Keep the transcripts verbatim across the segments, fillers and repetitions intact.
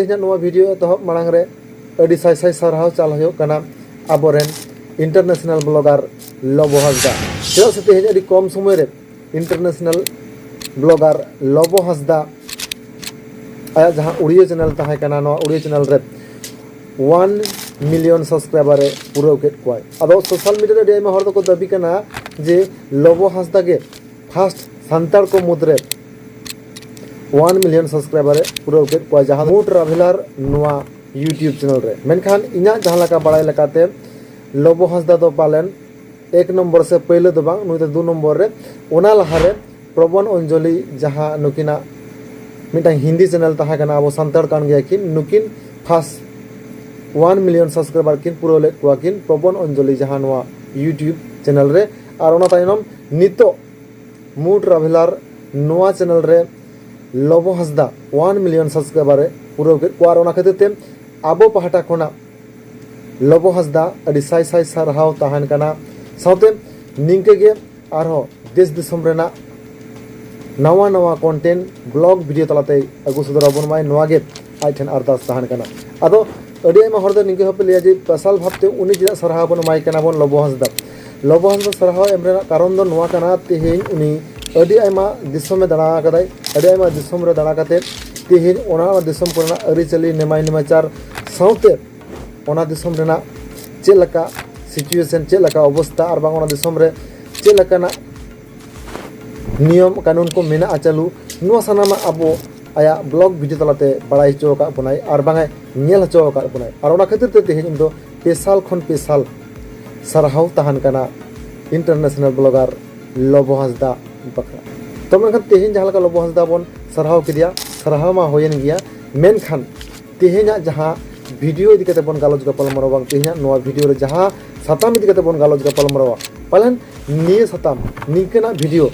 ᱛᱮᱦᱮᱧᱟᱜ ᱱᱚᱣᱟ ᱵᱷᱤᱰᱤᱭᱳ ᱮᱛᱚᱦᱚᱵ ᱢᱟᱲᱟᱝ ᱨᱮ ᱟᱹᱰᱤ ᱥᱟᱭ ᱥᱟᱭ ᱥᱟᱨᱦᱟᱣ ᱪᱟᱞ ᱦᱩᱭᱩᱜ ᱠᱟᱱᱟ ᱟᱵᱚᱨᱮᱱ ᱤᱱᱴᱟᱨᱱᱮᱥᱱᱟᱞ ᱵᱞᱚᱜᱟᱨ ᱞᱚᱵᱚ ᱦᱟᱸᱥᱫᱟ᱾ ᱪᱮᱫᱟᱜ ᱥᱮ ᱛᱮᱦᱮᱧ ᱟᱹᱰᱤ ᱠᱚᱢ ᱥᱚᱢᱚᱭ ᱨᱮ ᱤᱱᱴᱟᱨᱱᱮᱥᱱᱟᱞ ᱵᱞᱚᱜᱟᱨ ᱞᱚᱵᱚ ᱦᱟᱸᱥᱫᱟ ᱟᱭᱟᱜ ᱡᱟᱦᱟᱸ ᱩᱲᱤᱭᱟᱹ ᱪᱮᱱᱮᱞ ᱛᱟᱦᱮᱸ ᱠᱟᱱᱟ, ᱱᱚᱣᱟ ᱩᱲᱤᱭᱟᱹ ᱪᱮᱱᱮᱞ ᱨᱮ ᱳᱣᱟᱱ ᱢᱤᱞᱤᱭᱚᱱ ᱥᱟᱵᱥᱠᱨᱟᱭᱵᱟᱨ ᱮ ᱯᱩᱨᱟᱹᱣ ᱠᱮᱫ ᱠᱚᱣᱟᱭ᱾ ᱟᱫᱚ ᱥᱳᱥᱟᱞ ᱢᱤᱰᱤᱭᱟ ᱨᱮ ᱟᱹᱰᱤ ᱟᱭᱢᱟ ᱦᱚᱲ ᱫᱚᱠᱚ ᱫᱟᱹᱵᱤ ᱠᱟᱱᱟ ᱡᱮ ᱞᱚᱵᱚ ᱦᱟᱸᱥᱫᱟ ᱜᱮ ᱯᱷᱟᱥᱴ ᱥᱟᱱᱛᱟᱲ ᱠᱚ ᱢᱩᱫᱽᱨᱮ ᱳᱣᱟᱱ ᱢᱤᱞᱤᱭᱚᱱ ᱥᱟᱵᱥᱠᱨᱟᱭᱵᱟᱨ ᱮ ᱯᱩᱨᱟᱹᱣ ᱠᱮᱫ ᱠᱚᱣᱟ, ᱡᱟᱦᱟᱸ ᱫᱚ ᱢᱩ ᱴᱨᱟᱵᱷᱮᱞᱟᱨ ᱱᱚᱣᱟ ᱤᱭᱩᱴᱤᱭᱩᱵᱽ ᱪᱮᱱᱮᱞ ᱨᱮ᱾ ᱢᱮᱱᱠᱷᱟᱱ ᱤᱧᱟᱹᱜ ᱡᱟᱦᱟᱸ ᱞᱮᱠᱟ ᱵᱟᱲᱟᱭ ᱞᱮᱠᱟᱛᱮ ᱞᱚᱵᱚ ᱦᱟᱸᱥᱫᱟ ᱫᱚ ᱯᱟᱞᱮᱱ ᱮᱠ ᱱᱚᱢᱵᱚᱨ ᱥᱮ ᱯᱳᱭᱞᱳ ᱫᱚ ᱵᱟᱝ, ᱱᱩᱭ ᱫᱚ ᱫᱩ ᱱᱚᱢᱵᱚᱨ ᱨᱮ᱾ ᱚᱱᱟ ᱞᱟᱦᱟᱨᱮ ᱯᱨᱚᱵᱚᱱ ᱚᱧᱡᱚᱞᱤ, ᱡᱟᱦᱟᱸ ᱱᱩᱠᱤᱱᱟᱜ ᱢᱤᱫᱴᱟᱝ ᱦᱤᱱᱫᱤ ᱪᱮᱱᱮᱞ ᱛᱟᱦᱮᱸ ᱠᱟᱱᱟ, ᱟᱵᱚ ᱥᱟᱱᱛᱟᱲ ᱠᱟᱱ ᱜᱮᱭᱟ ᱠᱤᱱ, ᱱᱩᱠᱤᱱ ᱯᱷᱟᱥᱴ ᱳᱣᱟᱱ ᱢᱤᱞᱤᱭᱚᱱ ᱥᱟᱵᱥᱠᱨᱟᱭᱵᱟᱨ ᱠᱤᱱ ᱯᱩᱨᱟᱹᱣ ᱞᱮᱫ ᱠᱚᱣᱟ ᱠᱤᱱ, ᱯᱨᱚᱵᱚᱱ ᱚᱧᱡᱚᱞᱤ, ᱡᱟᱦᱟᱸ ᱱᱚᱣᱟ ᱤᱭᱩᱴᱤᱭᱩᱵᱽ ᱪᱮᱱᱮᱞ ᱨᱮ᱾ ᱟᱨ ᱚᱱᱟ ᱛᱟᱭᱱᱚᱢ ᱱᱤᱛᱚᱜ ᱢᱩ ᱴᱨᱟᱵᱷᱮᱞᱟᱨ ᱱᱚᱣᱟ ᱪᱮᱱᱮᱞ ᱨᱮ ᱞᱚᱵᱚ ᱦᱟᱸᱥᱫᱟ ᱳᱣᱟᱱ ᱢᱤᱞᱤᱭᱚᱱ ᱥᱟᱵᱥᱠᱨᱟᱭᱵᱟᱨ ᱮ ᱯᱩᱨᱟᱹᱣ ᱠᱮᱫ ᱠᱚᱣᱟ᱾ ᱟᱨ ᱚᱱᱟ ᱠᱷᱟᱹᱛᱤᱨ ᱛᱮ ᱟᱵᱚ ᱯᱟᱦᱴᱟ ᱠᱷᱚᱱᱟᱜ ᱞᱚᱵᱚ ᱦᱟᱸᱥᱫᱟ ᱟᱹᱰᱤ ᱥᱟᱭ ᱥᱟᱭ ᱥᱟᱨᱦᱟᱣ ᱛᱟᱦᱮᱱ ᱠᱟᱱᱟ᱾ ᱥᱟᱶᱛᱮ ᱱᱤᱝᱠᱟᱹ ᱜᱮ ᱟᱨᱦᱚᱸ ᱫᱮᱥ ᱫᱤᱥᱚᱢ ᱨᱮᱱᱟᱜ ᱱᱟᱣᱟ ᱱᱟᱣᱟ ᱠᱚᱱᱴᱮᱱᱴ ᱵᱞᱚᱜ ᱵᱷᱤᱰᱤᱭᱳ ᱛᱟᱞᱟᱛᱮ ᱟᱹᱜᱩ ᱥᱚᱫᱚᱨ ᱟᱵᱚᱱ ᱢᱟᱭ, ᱱᱚᱣᱟ ᱜᱮ ᱟᱡ ᱴᱷᱮᱱ ᱟᱨᱫᱟᱥ ᱛᱟᱦᱮᱱ ᱠᱟᱱᱟ᱾ ᱟᱫᱚ ᱟᱹᱰᱤ ᱟᱭᱢᱟ ᱦᱚᱲ ᱫᱚ ᱱᱤᱝᱠᱟᱹ ᱦᱚᱸᱯᱮ ᱞᱟᱹᱭᱟ ᱡᱮ ᱯᱮᱥᱟᱞ ᱵᱷᱟᱵᱽᱛᱮ ᱩᱱᱤ ᱪᱮᱫᱟᱜ ᱥᱟᱨᱦᱟᱣ ᱵᱚᱱ ᱮᱢᱟᱭ ᱠᱟᱱᱟ ᱵᱚᱱ ᱞᱚᱵᱚ ᱦᱟᱸᱥᱫᱟ? ᱞᱚᱵᱚ ᱦᱟᱸᱥᱫᱟ ᱥᱟᱨᱦᱟᱣ ᱮᱢ ᱨᱮᱱᱟᱜ ᱠᱟᱨᱚᱱ ᱫᱚ ᱱᱚᱣᱟ ᱠᱟᱱᱟ, ᱛᱮᱦᱮᱧ ᱩᱱᱤ ᱟᱹᱰᱤ ᱟᱭᱢᱟ ᱫᱤᱥᱚᱢᱮ ᱫᱟᱬᱟ ᱟᱠᱟᱫᱟᱭ, ᱟᱹᱰᱤ ᱟᱭᱢᱟ ᱫᱤᱥᱚᱢ ᱨᱮ ᱫᱟᱬᱟ ᱠᱟᱛᱮ ᱛᱮᱦᱮᱧ ᱚᱱᱟ ᱫᱤᱥᱚᱢ ᱠᱚᱨᱮᱱᱟᱜ ᱟᱹᱨᱤᱪᱟᱹᱞᱤ, ᱱᱮᱢᱟᱭ ᱱᱮᱢᱟᱪᱟᱨ ᱥᱟᱶᱛᱮ ᱚᱱᱟ ᱫᱤᱥᱚᱢ ᱨᱮᱱᱟᱜ ᱪᱮᱫ ᱞᱮᱠᱟ ᱥᱤᱪᱩᱭᱮᱥᱚᱱ, ᱪᱮᱫ ᱞᱮᱠᱟ ᱚᱵᱚᱥᱛᱟ, ᱟᱨ ᱵᱟᱝ ᱚᱱᱟ ᱫᱤᱥᱚᱢ ᱨᱮ ᱪᱮᱫ ᱞᱮᱠᱟᱱᱟᱜ ᱱᱤᱭᱚᱢ ᱠᱟᱹᱱᱩᱱ ᱠᱚ ᱢᱮᱱᱟᱜᱼᱟ ᱪᱟᱹᱞᱩ, ᱱᱚᱣᱟ ᱥᱟᱱᱟᱢᱟᱜ ᱟᱵᱚ ᱟᱭᱟᱜ ᱵᱞᱚᱜ ᱵᱷᱤᱰᱤᱭᱳ ᱛᱟᱞᱟᱛᱮ ᱵᱟᱲᱟᱭ ᱦᱚᱪᱚ ᱟᱠᱟᱫ ᱵᱚᱱᱟᱭ ᱟᱨ ᱵᱟᱝ ᱮ ᱧᱮᱞ ᱦᱚᱪᱚ ᱟᱠᱟᱫ ᱵᱚᱱᱟᱭ᱾ ᱟᱨ ᱚᱱᱟ ᱠᱷᱟᱹᱛᱤᱨ ᱛᱮ ᱛᱮᱦᱮᱧ ᱤᱧ ᱫᱚ ᱯᱮᱥᱟᱞ ᱠᱷᱚᱱ ᱯᱮᱥᱟᱞ ᱥᱟᱨᱦᱟᱣ ᱛᱟᱦᱮᱱ ᱠᱟᱱᱟ ᱤᱱᱴᱟᱨᱱᱮᱥᱱᱟᱞ ᱵᱞᱚᱜᱟᱨ ᱞᱚᱵᱚ ᱦᱟᱸᱥᱫᱟ ᱵᱟᱠᱷᱨᱟ᱾ ᱛᱚ ᱢᱮᱱᱠᱷᱟᱱ ᱛᱮᱦᱮᱧ ᱡᱟᱦᱟᱸ ᱞᱮᱠᱟ ᱞᱚᱵᱚ ᱦᱟᱸᱥᱫᱟ ᱵᱚᱱ ᱥᱟᱨᱦᱟᱣ ᱠᱮᱫᱮᱭᱟ, ᱥᱟᱨᱦᱟᱣ ᱢᱟ ᱦᱩᱭᱮᱱ ᱜᱮᱭᱟ, ᱢᱮᱱᱠᱷᱟᱱ ᱛᱮᱦᱮᱧᱟᱜ ᱡᱟᱦᱟᱸ ᱵᱷᱤᱰᱤᱭᱳ ᱤᱫᱤ ᱠᱟᱛᱮ ᱵᱚᱱ ᱜᱟᱞᱚᱪ ᱜᱟᱯᱟᱞ ᱢᱟᱨᱟᱣᱟ, ᱵᱟᱝ ᱛᱮᱦᱮᱧᱟᱜ ᱱᱚᱣᱟ ᱵᱷᱤᱰᱤᱭᱳ ᱨᱮ ᱡᱟᱦᱟᱸ ᱥᱟᱛᱟᱢ ᱤᱫᱤ ᱠᱟᱛᱮ ᱵᱚᱱ ᱜᱟᱞᱚᱪ ᱜᱟᱯᱟᱞ ᱢᱟᱨᱟᱣᱟ, ᱯᱟᱞᱮᱱ ᱱᱤᱭᱟᱹ ᱥᱟᱛᱟᱢ, ᱱᱤᱝᱠᱟᱹᱱᱟᱜ ᱵᱷᱤᱰᱤᱭᱳ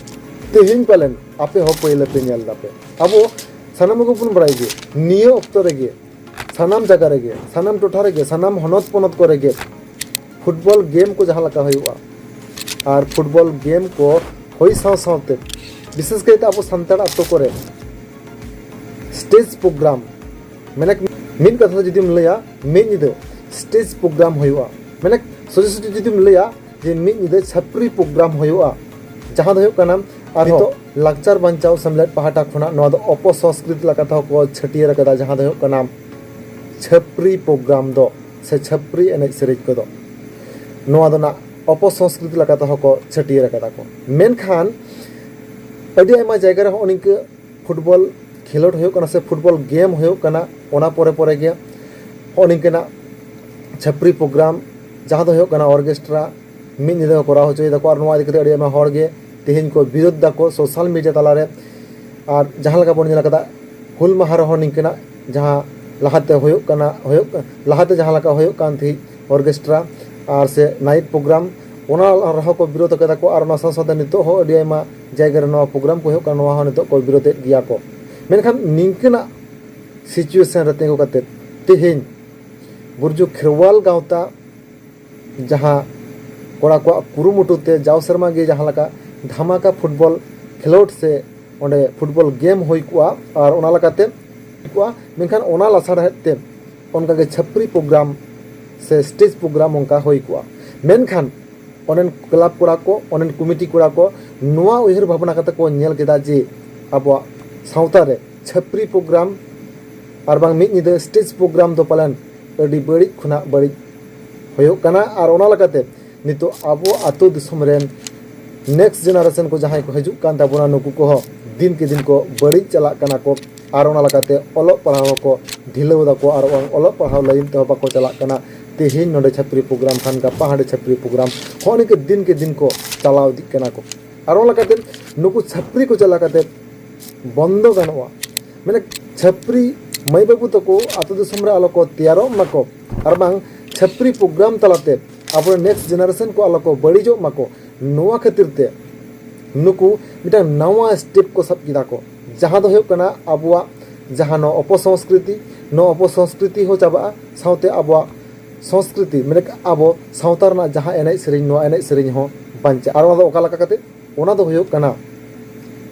ᱛᱮᱦᱮᱧ ᱯᱟᱞᱮᱱ ᱟᱯᱮ ᱦᱚᱸ ᱯᱳᱭᱞᱳ ᱯᱮ ᱧᱮᱞ ᱫᱟᱯᱮ᱾ ᱟᱵᱚ ᱥᱟᱱᱟᱢ ᱠᱚᱵᱚᱱ ᱵᱟᱲᱟᱭ ᱜᱮ, ᱱᱤᱭᱟᱹ ᱚᱠᱛᱚ ᱨᱮᱜᱮ ᱥᱟᱱᱟᱢ ᱡᱟᱭᱜᱟ ᱨᱮᱜᱮ, ᱥᱟᱱᱟᱢ ᱴᱚᱴᱷᱟ ᱨᱮᱜᱮ, ᱥᱟᱱᱟᱢ ᱦᱚᱱᱚᱛ ᱯᱚᱱᱚᱛ ᱠᱚᱨᱮ ᱜᱮ ᱯᱷᱩᱴᱵᱚᱞ ᱜᱮᱢ ᱠᱚ ᱡᱟᱦᱟᱸ ᱞᱮᱠᱟ ᱦᱩᱭᱩᱜᱼᱟ, ᱟᱨ ᱯᱷᱩᱴᱵᱚᱞ ᱜᱮᱢ ᱠᱚ ᱦᱩᱭ ᱥᱟᱶ ᱥᱟᱶᱛᱮ ᱵᱤᱥᱮᱥ ᱠᱟᱭᱛᱮ ᱟᱵᱚ ᱥᱟᱱᱛᱟᱲ ᱟᱛᱳ ᱠᱚᱨᱮ ᱥᱴᱮᱡᱽ ᱯᱨᱳᱜᱨᱟᱢ, ᱢᱮᱱᱮᱠ ᱢᱤᱫ ᱠᱟᱛᱷᱟ ᱛᱮ ᱡᱩᱫᱤᱢ ᱞᱟᱹᱭᱟ, ᱢᱤᱫ ᱧᱤᱫᱟᱹ ᱥᱴᱮᱡᱽ ᱯᱨᱳᱜᱨᱟᱢ ᱦᱩᱭᱩᱜᱼᱟ᱾ ᱢᱮᱱᱮᱠ ᱥᱚᱡᱷᱮ ᱥᱚᱡᱷᱮ ᱡᱩᱫᱤᱢ ᱞᱟᱹᱭᱟ ᱡᱮ ᱢᱤᱫ ᱧᱤᱫᱟᱹ ᱪᱷᱟᱹᱯᱨᱤ ᱯᱨᱳᱜᱨᱟᱢ ᱦᱩᱭᱩᱜᱼᱟ, ᱡᱟᱦᱟᱸ ᱫᱚ ᱦᱩᱭᱩᱜ ᱠᱟᱱᱟ ᱟᱨᱦᱚᱸ ᱱᱤᱛᱚᱜ ᱞᱟᱠᱪᱟᱨ ᱵᱟᱧᱪᱟᱣ ᱥᱮᱢᱞᱮᱫ ᱯᱟᱦᱴᱟ ᱠᱷᱚᱱᱟᱜ ᱱᱚᱣᱟ ᱫᱚ ᱚᱯᱚᱥᱚᱝᱥᱠᱨᱤᱛ ᱞᱮᱠᱟᱛᱮ ᱦᱚᱸ ᱠᱚ ᱪᱷᱟᱹᱴᱭᱟᱹᱨ ᱟᱠᱟᱫᱟ, ᱡᱟᱦᱟᱸ ᱫᱚ ᱦᱩᱭᱩᱜ ᱠᱟᱱᱟ ᱪᱷᱟᱹᱯᱨᱤ ᱯᱨᱳᱜᱨᱟᱢ ᱫᱚ ᱥᱮ ᱪᱷᱟᱹᱯᱨᱤ ᱮᱱᱮᱡ ᱥᱮᱨᱮᱧ ᱠᱚᱫᱚ᱾ ᱱᱚᱣᱟ ᱫᱚ ᱱᱟᱜ ᱚᱯᱚᱥᱚᱝᱥᱠᱨᱤᱛ ᱞᱮᱠᱟᱛᱮ ᱦᱚᱸ ᱠᱚ ᱪᱷᱟᱹᱴᱭᱟᱹᱨ ᱟᱠᱟᱫᱟ ᱠᱚ᱾ ᱢᱮᱱᱠᱷᱟᱱ ᱟᱹᱰᱤ ᱟᱭᱢᱟ ᱡᱟᱭᱜᱟ ᱨᱮ ᱦᱚᱸᱜᱼᱚ ᱱᱤᱝᱠᱟᱹ ᱯᱷᱩᱴᱵᱚᱞ ᱠᱷᱮᱞᱳᱰ ᱦᱩᱭᱩᱜ ᱠᱟᱱᱟ ᱥᱮ ᱯᱷᱩᱴᱵᱚᱞ ᱜᱮᱢ ᱦᱩᱭᱩᱜ ᱠᱟᱱᱟ, ᱚᱱᱟ ᱯᱚᱨᱮ ᱯᱚᱨᱮ ᱜᱮ ᱦᱚᱸᱜᱼᱚ ᱱᱤᱝᱠᱟᱹᱱᱟᱜ ᱪᱷᱟᱹᱯᱨᱤ ᱯᱨᱳᱜᱨᱟᱢ, ᱡᱟᱦᱟᱸ ᱫᱚ ᱦᱩᱭᱩᱜ ᱠᱟᱱᱟ ᱚᱨᱠᱮᱥᱴᱨᱟ, ᱢᱤᱫ ᱧᱤᱫᱟᱹ ᱠᱚ ᱠᱚᱨᱟᱣ ᱦᱚᱪᱚᱭ ᱫᱟᱠᱚ᱾ ᱟᱨ ᱱᱚᱣᱟ ᱤᱫᱤ ᱠᱟᱛᱮ ᱟᱹᱰᱤ ᱟᱭᱢᱟ ᱦᱚᱲ ᱜᱮ ᱛᱮᱦᱮᱧ ᱠᱚ ᱵᱤᱨᱳᱫ ᱫᱟᱠᱚ ᱥᱳᱥᱟᱞ ᱢᱤᱰᱤᱭᱟ ᱛᱟᱞᱟᱨᱮ᱾ ᱟᱨ ᱡᱟᱦᱟᱸ ᱞᱮᱠᱟ ᱵᱚᱱ ᱧᱮᱞ ᱟᱠᱟᱫᱟ, ᱦᱩᱞ ᱢᱟᱦᱟ ᱨᱮᱦᱚᱸ ᱱᱤᱝᱠᱟᱹᱱᱟᱜ ᱡᱟᱦᱟᱸ ᱞᱟᱦᱟᱛᱮ ᱦᱩᱭᱩᱜ ᱠᱟᱱᱟ, ᱦᱩᱭᱩᱜ, ᱞᱟᱦᱟᱛᱮ ᱡᱟᱦᱟᱸ ᱞᱮᱠᱟ ᱦᱩᱭᱩᱜ ᱠᱟᱱ ᱛᱟᱦᱮᱸᱫ ᱚᱨᱠᱮᱥᱴᱨᱟ ᱟᱨ ᱥᱮ ᱱᱟᱭᱤᱴ ᱯᱨᱳᱜᱨᱟᱢ, ᱚᱱᱟ ᱨᱮᱦᱚᱸ ᱠᱚ ᱵᱤᱨᱳᱫ ᱟᱠᱟᱫᱟ ᱠᱚ᱾ ᱟᱨ ᱚᱱᱟ ᱥᱟᱶ ᱥᱟᱶᱛᱮ ᱱᱤᱛᱚᱜ ᱦᱚᱸ ᱟᱹᱰᱤ ᱟᱭᱢᱟ ᱡᱟᱭᱜᱟ ᱨᱮ ᱱᱚᱣᱟ ᱯᱨᱳᱜᱨᱟᱢ ᱠᱚ ᱦᱩᱭᱩᱜ ᱠᱟᱱᱟ, ᱱᱚᱣᱟ ᱦᱚᱸ ᱱᱤᱛᱚᱜ ᱠᱚ ᱵᱤᱨᱳᱫᱮᱫ ᱜᱮᱭᱟ ᱠᱚ᱾ ᱢᱮᱱᱠᱷᱟᱱ ᱱᱤᱝᱠᱟᱹᱱᱟᱜ ᱥᱤᱪᱩᱭᱮᱥᱚᱱ ᱨᱮ ᱛᱤᱸᱜᱩ ᱠᱟᱛᱮ ᱛᱮᱦᱮᱧ ᱵᱩᱨᱡᱩ ᱠᱷᱮᱨᱣᱟᱞ ᱜᱟᱶᱛᱟ ᱡᱟᱦᱟᱸ ᱠᱚᱲᱟ ᱠᱚᱣᱟᱜ ᱠᱩᱨᱩᱢᱩᱴᱩ ᱛᱮ ᱡᱟᱣ ᱥᱮᱨᱢᱟ ᱜᱮ ᱡᱟᱦᱟᱸ ᱞᱮᱠᱟ ᱫᱷᱟᱢᱟᱠᱟ ᱯᱷᱩᱴᱵᱚᱞ ᱠᱷᱮᱞᱳᱰ ᱥᱮ ᱚᱸᱰᱮ ᱯᱷᱩᱴᱵᱚᱞ ᱜᱮᱢ ᱦᱩᱭ ᱠᱚᱜᱼᱟ ᱟᱨ ᱚᱱᱟ ᱞᱮᱠᱟᱛᱮ ᱦᱩᱭ ᱠᱚᱜᱼᱟ, ᱢᱮᱱᱠᱷᱟᱱ ᱚᱱᱟ ᱞᱟᱥᱟᱲᱦᱮᱫ ᱛᱮ ᱚᱱᱠᱟᱜᱮ ᱪᱷᱟᱹᱯᱨᱤ ᱯᱨᱳᱜᱨᱟᱢ ᱥᱮ ᱥᱴᱮᱡᱽ ᱯᱨᱳᱜᱨᱟᱢ ᱚᱱᱠᱟ ᱦᱩᱭ ᱠᱚᱜᱼᱟ᱾ ᱢᱮᱱᱠᱷᱟᱱ ᱚᱸᱰᱮᱱ ᱠᱞᱟᱵᱽ ᱠᱚᱲᱟ ᱠᱚ, ᱚᱸᱰᱮᱱ ᱠᱚᱢᱤᱴᱤ ᱠᱚᱲᱟ ᱠᱚ ᱱᱚᱣᱟ ᱩᱭᱦᱟᱹᱨ ᱵᱷᱟᱵᱽᱱᱟ ᱠᱟᱛᱮ ᱠᱚ ᱧᱮᱞ ᱠᱮᱫᱟ ᱡᱮ ᱟᱵᱚᱣᱟᱜ ᱥᱟᱶᱛᱟ ᱨᱮ ᱪᱷᱟᱹᱯᱨᱤ ᱯᱨᱳᱜᱨᱟᱢ ᱟᱨ ᱵᱟᱝ ᱢᱤᱫ ᱧᱤᱫᱟᱹ ᱥᱴᱮᱡᱽ ᱯᱨᱳᱜᱨᱟᱢ ᱫᱚ ᱯᱟᱞᱮᱱ ᱟᱹᱰᱤ ᱵᱟᱹᱲᱤᱡ ᱠᱷᱚᱱᱟᱜ ᱵᱟᱹᱲᱤᱡ ᱦᱩᱭᱩᱜ ᱠᱟᱱᱟ᱾ ᱟᱨ ᱚᱱᱟ ᱞᱮᱠᱟᱛᱮ ᱱᱤᱛᱚᱜ ᱟᱵᱚ ᱟᱛᱳ ᱫᱤᱥᱚᱢ ᱨᱮᱱ ᱱᱮᱠᱥᱴ ᱡᱮᱱᱟᱨᱮᱥᱚᱱ ᱠᱚ ᱡᱟᱦᱟᱸᱭ ᱠᱚ ᱦᱤᱡᱩᱜ ᱠᱟᱱ ᱛᱟᱵᱚᱱᱟ, ᱱᱩᱠᱩ ᱠᱚᱦᱚᱸ ᱫᱤᱱ ᱠᱮ ᱫᱤᱱ ᱠᱚ ᱵᱟᱹᱲᱤᱡ ᱪᱟᱞᱟᱜ ᱠᱟᱱᱟ ᱠᱚ᱾ ᱟᱨ ᱚᱱᱟ ᱞᱮᱠᱟᱛᱮ ᱚᱞᱚᱜ ᱯᱟᱲᱦᱟᱣ ᱦᱚᱸᱠᱚ ᱰᱷᱤᱞᱟᱹᱣ ᱫᱟᱠᱚ ᱟᱨ ᱚᱞᱚᱜ ᱯᱟᱲᱦᱟᱣ ᱞᱟᱭᱤᱱ ᱛᱮᱦᱚᱸ ᱵᱟᱠᱚ ᱪᱟᱞᱟᱜ ᱠᱟᱱᱟ᱾ ᱛᱮᱦᱮᱧ ᱱᱚᱰᱮ ᱪᱷᱟᱹᱯᱨᱤ ᱯᱨᱳᱜᱨᱟᱢ ᱠᱷᱟᱱ ᱜᱟᱯᱟ ᱦᱟᱸᱰᱮ ᱪᱷᱟᱹᱯᱨᱤ ᱯᱨᱳᱜᱨᱟᱢ, ᱦᱚᱸᱜᱼᱚ ᱱᱤᱝᱠᱟᱹ ᱫᱤᱱ ᱠᱮ ᱫᱤᱱ ᱠᱚ ᱪᱟᱞᱟᱣ ᱤᱫᱤᱜ ᱠᱟᱱᱟ ᱠᱚ᱾ ᱟᱨ ᱚᱱᱟ ᱞᱮᱠᱟᱛᱮ ᱱᱩᱠᱩ ᱪᱷᱟᱹᱯᱨᱤ ᱠᱚ ᱪᱟᱞᱟᱣ ᱠᱟᱛᱮ ᱵᱚᱱᱫᱚ ᱜᱟᱱᱚᱜᱼᱟ᱾ ᱢᱟᱱᱮ ᱪᱷᱟᱹᱯᱨᱤ ᱢᱟᱹᱭ ᱵᱟᱹᱵᱩ ᱛᱟᱠᱚ ᱟᱛᱳ ᱫᱤᱥᱚᱢ ᱨᱮ ᱟᱞᱚ ᱠᱚ ᱛᱮᱭᱟᱨᱚᱜ ᱢᱟᱠᱚ, ᱟᱨ ᱵᱟᱝ ᱪᱷᱟᱹᱯᱨᱤ ᱯᱨᱳᱜᱨᱟᱢ ᱛᱟᱞᱟᱛᱮ ᱟᱵᱚᱨᱮᱱ ᱱᱮᱠᱥᱴ ᱡᱮᱱᱟᱨᱮᱥᱚᱱ ᱠᱚ ᱟᱞᱚ ᱠᱚ ᱵᱟᱹᱲᱤᱡᱚᱜ ᱢᱟᱠᱚ, ᱱᱚᱣᱟ ᱠᱷᱟᱹᱛᱤᱨ ᱛᱮ ᱱᱩᱠᱩ ᱢᱤᱫᱴᱟᱝ ᱱᱟᱣᱟ ᱥᱴᱮᱯ ᱠᱚ ᱥᱟᱵ ᱠᱮᱫᱟ ᱠᱚ, ᱡᱟᱦᱟᱸ ᱫᱚ ᱦᱩᱭᱩᱜ ᱠᱟᱱᱟ ᱟᱵᱚᱣᱟᱜ ᱡᱟᱦᱟᱸ ᱱᱚᱣᱟ ᱚᱯᱚᱥᱚᱝᱥᱠᱨᱤᱛᱤ, ᱱᱚᱣᱟ ᱚᱯᱚᱥᱚᱝᱥᱠᱨᱤᱛᱤ ᱦᱚᱸ ᱪᱟᱵᱟᱜᱼᱟ, ᱥᱟᱶᱛᱮ ᱟᱵᱚᱣᱟᱜ ᱥᱚᱝᱥᱠᱨᱤᱛᱤ, ᱢᱟᱱᱮ ᱟᱵᱚ ᱥᱟᱶᱛᱟ ᱨᱮᱱᱟᱜ ᱡᱟᱦᱟᱸ ᱮᱱᱮᱡ ᱥᱮᱨᱮᱧ, ᱱᱚᱣᱟ ᱮᱱᱮᱡ ᱥᱮᱨᱮᱧ ᱦᱚᱸ ᱵᱟᱧᱪᱟᱜᱼᱟ᱾ ᱟᱨ ᱚᱱᱟ ᱫᱚ ᱚᱠᱟ ᱞᱮᱠᱟ ᱠᱟᱛᱮ? ᱚᱱᱟ ᱫᱚ ᱦᱩᱭᱩᱜ ᱠᱟᱱᱟ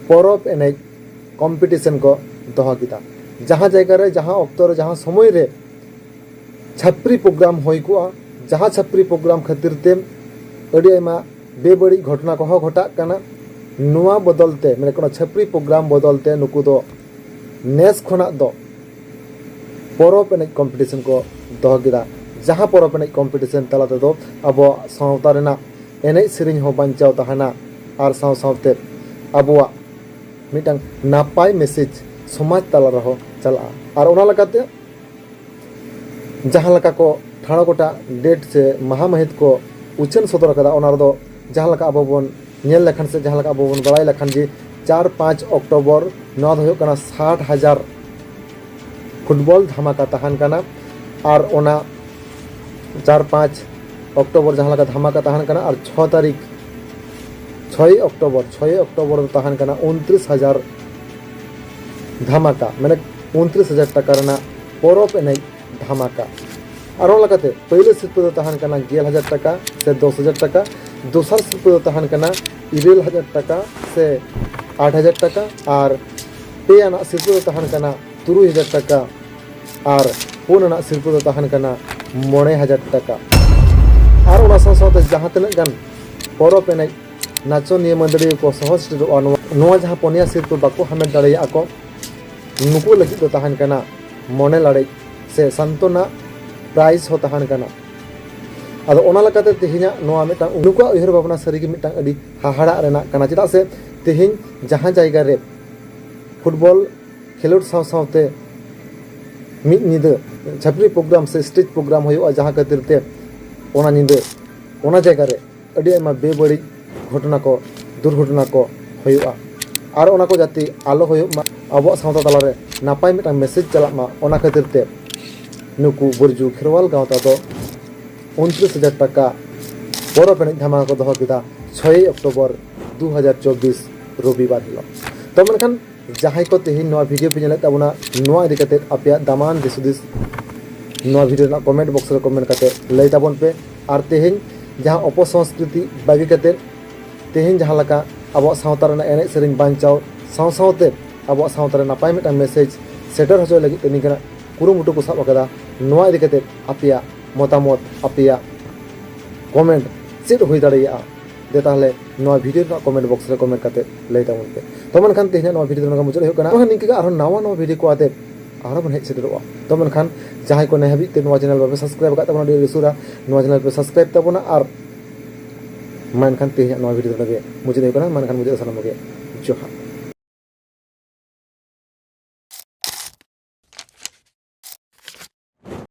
ᱯᱚᱨᱚᱵᱽ ᱮᱱᱮᱡ ᱠᱚᱢᱯᱤᱴᱤᱥᱚᱱ ᱠᱚ ᱫᱚᱦᱚ ᱠᱮᱫᱟ᱾ ᱡᱟᱦᱟᱸ ᱡᱟᱭᱜᱟ ᱨᱮ, ᱡᱟᱦᱟᱸ ᱚᱠᱛᱚ ᱨᱮ, ᱡᱟᱦᱟᱸ ᱥᱚᱢᱚᱭ ᱨᱮ ᱪᱷᱟᱹᱯᱨᱤ ᱯᱨᱳᱜᱨᱟᱢ ᱦᱩᱭ ᱠᱚᱜᱼᱟ, ᱡᱟᱦᱟᱸ ᱪᱷᱟᱹᱯᱨᱤ ᱯᱨᱳᱜᱨᱟᱢ ᱠᱷᱟᱹᱛᱤᱨ ᱛᱮ ᱟᱹᱰᱤ ᱟᱭᱢᱟ ᱵᱮᱵᱟᱹᱲᱤᱡ ᱜᱷᱚᱴᱚᱱᱟ ᱠᱚᱦᱚᱸ ᱜᱷᱚᱴᱟᱜ ᱠᱟᱱᱟ, ᱱᱚᱣᱟ ᱵᱚᱫᱚᱞ ᱛᱮ, ᱢᱟᱱᱮ ᱠᱳᱱᱳ ᱪᱷᱟᱹᱯᱨᱤ ᱯᱨᱳᱜᱨᱟᱢ ᱵᱚᱫᱚᱞ ᱛᱮ ᱱᱩᱠᱩ ᱫᱚ ᱱᱮᱥ ᱠᱷᱚᱱᱟᱜ ᱫᱚ ᱯᱚᱨᱚᱵᱽ ᱮᱱᱮᱡ ᱠᱚᱢᱯᱤᱴᱤᱥᱚᱱ ᱠᱚ ᱫᱚᱦᱚ ᱠᱮᱫᱟ, ᱡᱟᱦᱟᱸ ᱯᱚᱨᱚᱵᱽ ᱮᱱᱮᱡ ᱠᱚᱢᱯᱤᱴᱤᱥᱚᱱ ᱛᱟᱞᱟ ᱛᱮᱫᱚ ᱟᱵᱚᱣᱟᱜ ᱥᱟᱶᱛᱟ ᱨᱮᱱᱟᱜ ᱮᱱᱮᱡ ᱥᱮᱨᱮᱧ ᱦᱚᱸ ᱵᱟᱧᱪᱟᱣ ᱛᱟᱦᱮᱱᱟ ᱟᱨ ᱥᱟᱶ ᱥᱟᱶᱛᱮ ᱟᱵᱚᱣᱟᱜ ᱢᱤᱫᱴᱟᱝ ᱱᱟᱯᱟᱭ ᱢᱮᱥᱮᱡᱽ ᱥᱚᱢᱟᱡᱽ ᱛᱟᱞᱟ ᱨᱮᱦᱚᱸ ᱪᱟᱞᱟᱜᱼᱟ᱾ ᱟᱨ ᱚᱱᱟ ᱞᱮᱠᱟᱛᱮ ᱡᱟᱦᱟᱸ ᱞᱮᱠᱟ ᱠᱚ ᱴᱷᱟᱲᱚ ᱜᱚᱴᱟ ᱰᱮᱴ ᱥᱮ ᱢᱟᱦᱟ ᱢᱟᱹᱦᱤᱛ ᱠᱚ ᱩᱪᱷᱟᱹᱱ ᱥᱚᱫᱚᱨ ᱟᱠᱟᱫᱟ, ᱚᱱᱟ ᱨᱮᱫᱚ ᱡᱟᱦᱟᱸ ᱞᱮᱠᱟ ᱟᱵᱚ ᱵᱚᱱ ᱧᱮᱞ ᱞᱮᱠᱷᱟᱱ ᱥᱮ ᱡᱟᱦᱟᱸ ᱞᱮᱠᱟ ᱟᱵᱚ ᱵᱚᱱ ᱵᱟᱲᱟᱭ ᱞᱮᱠᱷᱟᱱ ᱡᱮ ᱪᱟᱨ ᱯᱟᱸᱪ ᱚᱠᱴᱳᱵᱚᱨ ᱱᱚᱣᱟ ᱫᱚ ᱦᱩᱭᱩᱜ ᱠᱟᱱᱟ ᱥᱟᱴ ᱦᱟᱡᱟᱨ ᱯᱷᱩᱴᱵᱚᱞ ᱫᱷᱟᱢᱟᱠᱟ ᱛᱟᱦᱮᱱ ᱠᱟᱱᱟ᱾ ᱟᱨ ᱚᱱᱟ ᱪᱟᱨ ᱯᱟᱸᱪ ᱚᱠᱴᱳᱵᱚᱨ ᱡᱟᱦᱟᱸ ᱞᱮᱠᱟ ᱫᱷᱟᱢᱟᱠᱟ ᱛᱟᱦᱮᱱ ᱠᱟᱱᱟ, ᱟᱨ ᱪᱷᱚ ᱛᱟᱹᱨᱤᱠᱷ, ᱪᱷᱚᱭ ᱚᱠᱴᱳᱵᱚᱨ, ᱪᱷᱚᱭ ᱚᱠᱴᱳᱵᱚᱨ ᱫᱚ ᱛᱟᱦᱮᱱ ᱠᱟᱱᱟ ᱩᱱᱛᱨᱤᱥ ᱦᱟᱡᱟᱨ ᱫᱷᱟᱢᱟᱠᱟ, ᱢᱟᱱᱮ ᱩᱱᱛᱨᱤᱥ ᱦᱟᱡᱟᱨ ᱴᱟᱠᱟ ᱨᱮᱱᱟᱜ ᱯᱚᱨᱚᱵᱽ ᱮᱱᱮᱡ ᱫᱷᱟᱢᱟᱠᱟ᱾ ᱟᱨ ᱚᱱᱟ ᱞᱮᱠᱟᱛᱮ ᱯᱳᱭᱞᱳ ᱥᱤᱨᱯᱟᱹ ᱫᱚ ᱛᱟᱦᱮᱱ ᱠᱟᱱᱟ ᱜᱮᱞ ᱦᱟᱡᱟᱨ ᱴᱟᱠᱟ ᱥᱮ ᱫᱚᱥ ᱦᱟᱡᱟᱨ ᱴᱟᱠᱟ, ᱫᱚᱥᱟᱨ ᱥᱤᱨᱯᱟᱹ ᱫᱚ ᱛᱟᱦᱮᱱ ᱠᱟᱱᱟ ᱤᱨᱟᱹᱞ ᱦᱟᱡᱟᱨ ᱴᱟᱠᱟ ᱥᱮ ᱟᱴ ᱦᱟᱡᱟᱨ ᱴᱟᱠᱟ, ᱟᱨ ᱯᱮ ᱟᱱᱟᱜ ᱥᱤᱨᱯᱟᱹ ᱫᱚ ᱛᱟᱦᱮᱱ ᱠᱟᱱᱟ ᱛᱩᱨᱩᱭ ᱦᱟᱡᱟᱨ ᱴᱟᱠᱟ, ᱟᱨ ᱯᱩᱱ ᱟᱱᱟᱜ ᱥᱤᱨᱯᱟᱹ ᱫᱚ ᱛᱟᱦᱮᱱ ᱠᱟᱱᱟ ᱢᱚᱬᱮ ᱦᱟᱡᱟᱨ ᱴᱟᱠᱟ᱾ ᱟᱨ ᱚᱱᱟ ᱥᱟᱶ ᱥᱟᱶᱛᱮ ᱡᱟᱦᱟᱸ ᱛᱤᱱᱟᱹᱜ ᱜᱟᱱ ᱯᱚᱨᱚᱵᱽ ᱮᱱᱮᱡ ᱱᱟᱪᱚᱱᱤᱭᱟᱹ ᱢᱟᱹᱫᱟᱹᱲᱤᱭᱟᱹ ᱠᱚ ᱥᱚᱦᱚ ᱥᱮᱴᱮᱨᱚᱜᱼᱟ, ᱱᱚᱣᱟ, ᱱᱚᱣᱟ ᱡᱟᱦᱟᱸ ᱯᱩᱱᱭᱟ ᱥᱤᱨᱯᱟᱹ ᱵᱟᱠᱚ ᱦᱟᱢᱮᱴ ᱫᱟᱲᱮᱭᱟᱜᱼᱟ ᱠᱚ, ᱱᱩᱠᱩ ᱞᱟᱹᱜᱤᱫ ᱫᱚ ᱛᱟᱦᱮᱱ ᱠᱟᱱᱟ ᱢᱚᱱᱮ ᱞᱟᱲᱮᱡ ᱥᱮ ᱥᱟᱱᱛᱚᱱᱟ ᱯᱨᱟᱭᱤᱡᱽ ᱦᱚᱸ ᱛᱟᱦᱮᱱ ᱠᱟᱱᱟ᱾ ᱟᱫᱚ ᱚᱱᱟ ᱞᱮᱠᱟᱛᱮ ᱛᱮᱦᱮᱧᱟᱜ ᱱᱚᱣᱟ ᱢᱤᱫᱴᱟᱝ, ᱱᱩᱠᱩᱣᱟᱜ ᱩᱭᱦᱟᱹᱨ ᱵᱷᱟᱵᱽᱱᱟ ᱥᱟᱹᱨᱤᱜᱮ ᱢᱤᱫᱴᱟᱝ ᱟᱹᱰᱤ ᱦᱟᱦᱟᱲᱟᱜ ᱨᱮᱱᱟᱜ ᱠᱟᱱᱟ᱾ ᱪᱮᱫᱟᱜ ᱥᱮ ᱛᱮᱦᱮᱧ ᱡᱟᱦᱟᱸ ᱡᱟᱭᱜᱟ ᱨᱮ ᱯᱷᱩᱴᱵᱚᱞ ᱠᱷᱮᱞᱳᱰ ᱥᱟᱶ ᱥᱟᱶᱛᱮ ᱢᱤᱫ ᱧᱤᱫᱟᱹ ᱪᱷᱟᱹᱯᱨᱤ ᱯᱨᱳᱜᱨᱟᱢ ᱥᱮ ᱥᱴᱮᱡᱽ ᱯᱨᱳᱜᱨᱟᱢ ᱦᱩᱭᱩᱜᱼᱟ, ᱡᱟᱦᱟᱸ ᱠᱷᱟᱹᱛᱤᱨ ᱛᱮ ᱚᱱᱟ ᱧᱤᱫᱟᱹ ᱚᱱᱟ ᱡᱟᱭᱜᱟ ᱨᱮ ᱟᱹᱰᱤ ᱟᱭᱢᱟ ᱵᱮᱵᱟᱹᱲᱤᱡ ᱜᱷᱚᱴᱚᱱᱟ ᱠᱚ, ᱫᱩᱨᱜᱷᱚᱴᱚᱱᱟ ᱠᱚ ᱦᱩᱭᱩᱜᱼᱟ᱾ ᱟᱨ ᱚᱱᱟ ᱠᱚ ᱡᱟᱛᱮ ᱟᱞᱚ ᱦᱩᱭᱩᱜ ᱢᱟ, ᱟᱵᱚᱣᱟᱜ ᱥᱟᱶᱛᱟ ᱛᱟᱞᱟᱨᱮ ᱱᱟᱯᱟᱭ ᱢᱤᱫᱴᱟᱝ ᱢᱮᱥᱮᱡᱽ ᱪᱟᱞᱟᱜ ᱢᱟ, ᱚᱱᱟ ᱠᱷᱟᱹᱛᱤᱨ ᱛᱮ ᱱᱩᱠᱩ ᱵᱩᱨᱡᱩ ᱠᱷᱮᱨᱣᱟᱞ ᱜᱟᱶᱛᱟ ᱫᱚ ᱩᱱᱛᱨᱤᱥ ᱦᱟᱡᱟᱨ ᱴᱟᱠᱟ ᱯᱚᱨᱚᱵᱽ ᱮᱱᱮᱡ ᱫᱷᱟᱢᱟᱠᱟ ᱠᱚ ᱫᱚᱦᱚ ᱠᱮᱫᱟ ᱪᱷᱚᱭ ᱚᱠᱴᱳᱵᱚᱨ ᱫᱩ ᱦᱟᱡᱟᱨ ᱪᱚᱵᱵᱤᱥ ᱨᱚᱵᱤᱵᱟᱨ ᱦᱤᱞᱳᱜ᱾ ᱛᱚ ᱢᱮᱱᱠᱷᱟᱱ ᱡᱟᱦᱟᱸᱭ ᱠᱚ ᱛᱮᱦᱮᱧ ᱱᱚᱣᱟ ᱵᱷᱤᱰᱤᱭᱳ ᱯᱮ ᱧᱮᱞᱮᱫ ᱛᱟᱵᱚᱱᱟ, ᱱᱚᱣᱟ ᱤᱫᱤ ᱠᱟᱛᱮ ᱟᱯᱮᱭᱟᱜ ᱫᱟᱢᱟᱱ ᱫᱤᱥ ᱦᱩᱫᱤᱥ ᱱᱚᱣᱟ ᱵᱷᱤᱰᱤᱭᱳ ᱨᱮᱱᱟᱜ ᱠᱚᱢᱮᱱᱴ ᱵᱚᱠᱥ ᱨᱮ ᱠᱚᱢᱮᱱᱴ ᱠᱟᱛᱮ ᱞᱟᱹᱭ ᱛᱟᱵᱚᱱ ᱯᱮ᱾ ᱟᱨ ᱛᱮᱦᱮᱧ ᱡᱟᱦᱟᱸ ᱚᱯᱚᱥᱚᱝᱥᱠᱨᱤᱛᱤ ᱵᱟᱹᱜᱤ ᱠᱟᱛᱮ ᱛᱮᱦᱮᱧ ᱡᱟᱦᱟᱸ ᱞᱮᱠᱟ ᱟᱵᱚᱣᱟᱜ ᱥᱟᱶᱛᱟ ᱨᱮᱱᱟᱜ ᱮᱱᱮᱡ ᱥᱮᱨᱮᱧ ᱵᱟᱧᱪᱟᱣ ᱥᱟᱶ ᱥᱟᱶᱛᱮ ᱟᱵᱚᱣᱟᱜ ᱥᱟᱶᱛᱟ ᱨᱮ ᱱᱟᱯᱟᱭ ᱢᱤᱫᱴᱟᱝ ᱢᱮᱥᱮᱡᱽ ᱥᱮᱴᱮᱨ ᱦᱚᱪᱚᱭ ᱞᱟᱹᱜᱤᱫ ᱛᱮ ᱱᱤᱝᱠᱟᱱᱟᱜ ᱠᱩᱨᱩᱢᱩᱴᱩ ᱠᱚ ᱥᱟᱵ ᱟᱠᱟᱫᱟ᱾ ᱱᱚᱣᱟ ᱤᱫᱤ ᱠᱟᱛᱮ ᱟᱯᱮᱭᱟᱜ ᱢᱚᱛᱟᱢᱚᱛ, ᱟᱯᱮᱭᱟᱜ ᱠᱚᱢᱮᱱᱴ ᱪᱮᱫ ᱦᱩᱭ ᱫᱟᱲᱮᱭᱟᱜᱼᱟ? ᱫᱮ ᱛᱟᱦᱚᱞᱮ ᱱᱚᱣᱟ ᱵᱷᱤᱰᱤᱭᱳ ᱨᱮᱱᱟᱜ ᱠᱚᱢᱮᱱᱴ ᱵᱚᱠᱥ ᱨᱮ ᱠᱚᱢᱮᱱᱴ ᱠᱟᱛᱮ ᱞᱟᱹᱭ ᱛᱟᱵᱚᱱ ᱯᱮ᱾ ᱛᱚ ᱢᱮᱱᱠᱷᱟᱱ ᱛᱮᱦᱮᱧᱟᱜ ᱱᱚᱣᱟ ᱵᱷᱤᱰᱤᱭᱳ ᱫᱚ ᱱᱚᱝᱠᱟ ᱢᱩᱪᱟᱹᱫ ᱦᱩᱭᱩᱜ ᱠᱟᱱᱟ᱾ ᱟᱨᱦᱚᱸ ᱱᱤᱝᱠᱟᱹ ᱜᱮ ᱟᱨᱦᱚᱸ ᱱᱟᱣᱟ ᱱᱟᱣᱟ ᱵᱷᱤᱰᱤᱭᱳ ᱠᱚ ᱟᱛᱮ ᱟᱨᱦᱚᱸ ᱵᱚᱱ ᱦᱮᱡ ᱥᱮᱴᱮᱨᱚᱜᱼᱟ᱾ ᱛᱚ ᱢᱮᱱᱠᱷᱟᱱ ᱡᱟᱦᱟᱸᱭ ᱠᱚ ᱱᱤᱭᱟᱹ ᱦᱟᱹᱵᱤᱡ ᱛᱮ ᱱᱚᱣᱟ ᱪᱮᱱᱮᱞ ᱵᱟᱯᱮ ᱥᱟᱵᱥᱠᱨᱟᱭᱤᱵ ᱟᱠᱟᱫ ᱛᱟᱵᱚᱱᱟ, ᱟᱹᱰᱤ ᱩᱥᱟᱹᱨᱟ ᱱᱚᱣᱟ ᱪᱮᱱᱮᱞ ᱯᱮ ᱥᱟᱵᱥᱠᱨᱟᱭᱤᱵ ᱛᱟᱵᱚᱱᱟ᱾ ᱟᱨ ᱢᱟ ᱮᱱᱠᱷᱟᱱ ᱛᱮᱦᱮᱧᱟᱜ ᱱᱚᱣᱟ ᱵᱷᱤᱰᱤᱭᱳ ᱫᱚ ᱱᱚᱰᱮ ᱜᱮ ᱢᱩᱪᱟᱹᱫ ᱦᱩᱭᱩᱜ ᱠᱟᱱᱟ᱾ ᱢᱟ ᱮᱱᱠᱷᱟᱱ ᱢᱩᱪᱟᱹᱫ ᱥᱟᱱᱟᱢ ᱠᱚᱜᱮ ᱡᱚᱦᱟᱨ᱾